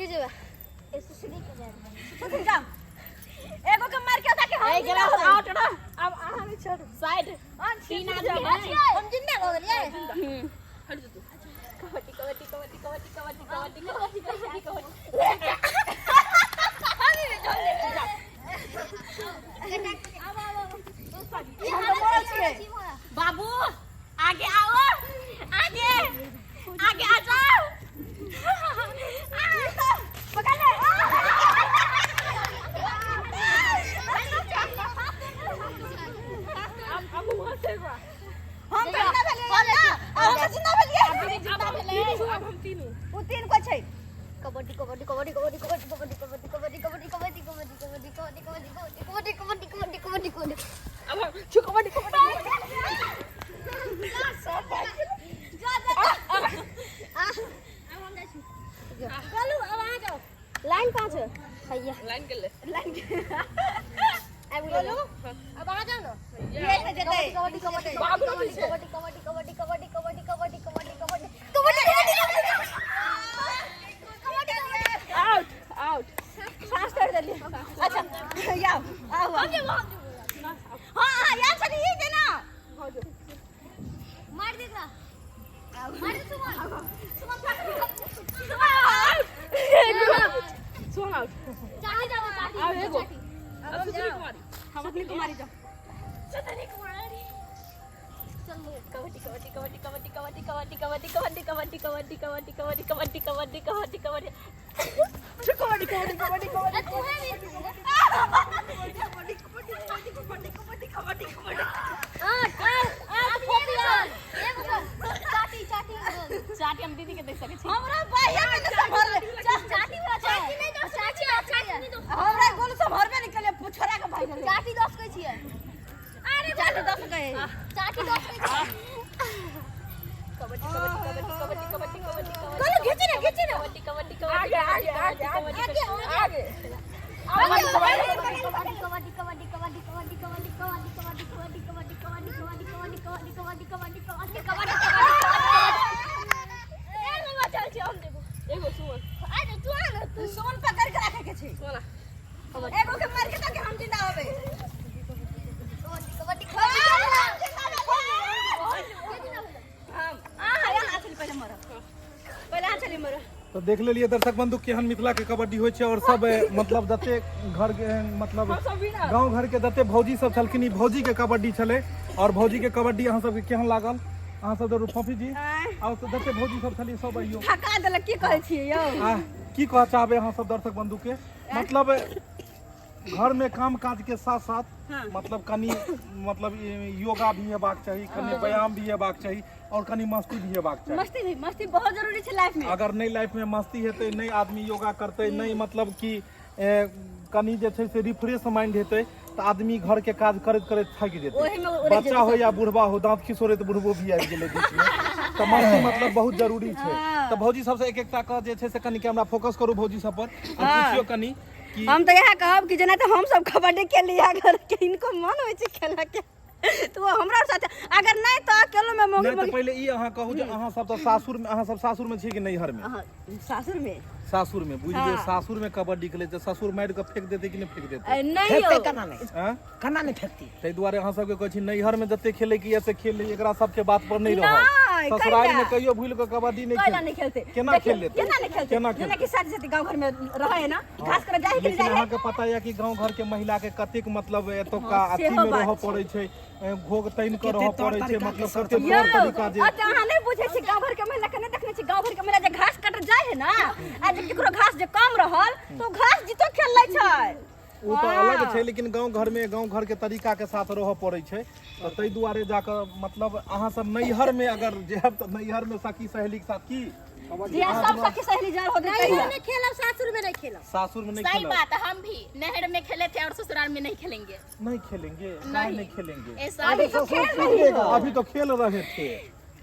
के जेबा ए सुसुनी के जाए। सुसुनी जाओ, एगो के मार के ताकि हम ए जिंदा गेला हो। आउट ना। अब अहाँ नहीं छोड़ू। साइड तीन आदमी है। हम जिंदा हो गेलियै। हट जा तू। कबड्डी कबड्डी कबड्डी कबड्डी कबड्डी कबड्डी कबड्डी कबड्डी कबड्डी। हम तऽ मरल छियै। बाबू आगे आओ, आगे आगे आ जाओ। पकड़ ले। अब वहाँ से बा। हम तऽ जिंदा भेलियै ना, हम तऽ जिंदा भेलियै। अब हम तीनू, अब हम तीनू। ओ तीन को छै। कबड्डी कबड्डी कबड्डी कबड्डी कबड्डी कबड्डी कबड्डी कबड्डी कबड्डी कबड्डी कबड्डी कबड्डी कबड्डी कबड्डी कबड्डी कबड्डी कबड्डी कबड्डी कबड्डी। अब हम छु कबड्डी कबड्डी। चलू अब अहाँ जाओ। लाइन कहाँ छै? हैया लाइन के ले। लाइन के आबि गेलौ। अब अहाँ जाउ ने। ये से जेतै। कबड्डी कबड्डी बाबू कबड्डी पीछे। कबड्डी कबड्डी कबड्डी कबड्डी कबड्डी कबड्डी कबड्डी कबड्डी कबड्डी कबड्डी कबड्डी। Out out. साँस तोड़ि देलियै। अच्छा आउ आउ आउ। हाँ हाँ यार छली ई जेना। मार दे एकरा, मार दे सुमन। सुमन सुमन सुन आउट। चाटी जाओ चाटी। अब एगो। चाटी। अब सुसुनी कुमारी। सुतनी कुमारी जाओ। सुतनी कुमारी। कबड्डी कबड्डी कबड्डी कबड्डी कबड्डी कबड्डी कबड्डी कबड्डी कबड्डी कबड्डी कबड्डी कबड्डी कबड्डी कबड्डी कबड्डी कबड्डी। छु कबड्डी कबड्डी कबड्डी कबड्डी। अरे तू है भी। कबड्डी कबड्डी कबड्डी कबड्डी कबड्डी कबड्डी। आठ आठ आठ फोकस एगो कर। चाटी चाटी बोल। चाटी हम दीदी के दे सके छी। हमरा बाहिया में तऽ सम्हरले। चाटी वाला चाटी नहीं दो, चाटी चाटी नहीं दो। हमरा गोलू सम्हरबे नहि केलै, छोड़ा के भागि गेलै। चाटी 10 के छियै। अरे चाटी 10 के। चाटी 10 के छियै। कबड्डी कबड्डी कबड्डी कबड्डी कबड्डी कबड्डी। गोलू घिची ने, घिची ने। कबड्डी कबड्डी कबड्डी आगे आगे आगे आगे आगे। कबड्डी कबड्डी कबड्डी कबड्डी कबड्डी कबड्डी कबड्डी कबड्डी कबड्डी कबड्डी कबड्डी कबड्डी कबड्डी कबड्डी कबड्डी कबड्डी कबड्डी कबड्डी कबड्डी। एगो बचल छै, हम देबो। एगो सुमन। अरे तू आ ना तू। सुमन पकड़ के राखे के छै। सोना। एगो के मार के ताकि हम जिंदा होबै। कबड्डी कबड्डी कबड्डी। हम अहाँ यहाँ छली पहिले मरब, पहिले अहाँ छली मरब। तऽ देख लेलियै दर्शक बंधु केहन मिथिला के कबड्डी होइ छै। और सब मतलब जते घर के मतलब हम सब विनर। गाँव घर के जते भौजी सब छलखिन, ई भौजी के कबड्डी छलै। और भौजी के कबड्डी अहाँ सबके केहन लागल? अहाँ सब जरूर फफी जी और जते भौजी सब छलियै सब अइयो। थका देलक, की कहै छियै यौ। आ की कह चाहबै अहाँ सब दर्शक बंधु के? मतलब घर में काम काज के साथ साथ मतलब कनी मतलब योगा भी हेबाक चाही, कनी व्यायाम भी हेबाक चाही और कनी मस्ती भी हेबाक चाही। मस्ती भी, मस्ती बहुत जरूरी छै लाइफ में। अगर नहीं लाइफ में मस्ती हेतै, नहीं आदमी योगा करतै, नहीं मतलब कि कनी जे छै से रिफ्रेश माइंड हेतै तऽ आदमी घर के काज करैत करैत थाकि जेतै। ओहिमे उड़ि बच्चा हो या बुढ़बा हो, दाँत खिसोरैत बुढ़बो भी आबि गेलै बीच में। तऽ मस्ती मतलब बहुत जरूरी छै। तऽ भौजी सबसँ एक एकटा के जे छै से कनी कैमरा फोकस करू भौजी सब पर आ पुछियौ कनी कि हम तऽ इएह कहब कि जेना तऽ हमसब कबड्डी खेललियै, अगर किनको मन होइ छै खेलऽ के तऽ ओ हमरा साथ, अगर नहि तऽ अकेलो में मौगी नहि तऽ मौगी। पहिले ई अहाँ कहू जे अहाँ सब तऽ सासुर में, अहाँ सब सासुर में छी कि नैहर में? अहाँ सासुर में। सासुर में बुझि गेल। हाँ। सासुर में कबड्डी खेलै छै, ससुर मारि कऽ फेंक देतै कि नहि फेंक देतै? ए, नहि फेंकतै यौ। केना नहि? आँय? केना नहि फेंकती? ताहि दुआरे अहाँ सबके कहै छी नैहर में जते खेलै के यऽ से खेल ली, एकरा सबके बात पर नहि नहि, रहब। ससुराल में कैला? कहियो भूलि कऽ कबड्डी नहि कैला नहि खेलतै? केना देखियौ, खेल लेतै? केना नहि खेलतै? केना जेना खेलतै? कि साथी साथी गाँव घर में रहै है ना, घास करऽ जाइ है कि नहि लेकिन जाइ है? अहाँके पता यऽ कि गाँव घर के महिला के कतेक मतलब एतुका हाँ, अथी सेहो में बात रहऽ छै। पड़ै छै, घोघ तानि कऽ कते रहऽ तौर पड़ै छै, तरीका के मतलब सब कते यौ, तौर तरीका जे अच्छा अहाँ नहि बुझै छी, गाँव घर के महिला के नहि देखने छी? गाँव घर के महिला जे घास काटऽ जाइ है ना, आ जे केकरो घास जे कम रहल तऽ ओ घास जीतो खेल लै छै। ओ तऽ अलग छै, लेकिन गाँव घर में गाँव घर के तरीका के साथ रहऽ पड़ै छै। तऽ ताहि दुआरे जाकऽ मतलब अहाँ सब नैहर में अगर जायब तऽ नैहर में सखी सहेली के साथ की जे सब सखी सहेली जर होतै तहिया। नहीं खेलब, सासुर में नहीं खेलब। सासुर में नहीं सही खेलब? बात है, हम भी नहर में खेले थे और ससुराल में नहीं खेलेंगे। नहीं खेलेंगे? काहे नहीं खेलेंगे? ऐसा अभी तो खेल रही हो। अभी तो खेल रहे थे।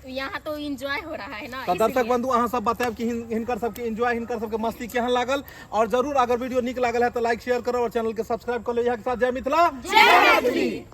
यहाँ तो एंजॉय हो रहा है ना। तऽ दर्शक इसीलिए। बंधु अहाँ सब बतायब कि हिनकर सबके एंजॉय, हिनकर सबके मस्ती केहन लागल। और जरूर अगर वीडियो नीक लागल है तऽ लाइक शेयर करब और चैनल के सब्सक्राइब कर लिअ। इएह के साथ जय मिथिला, जय मैथिली।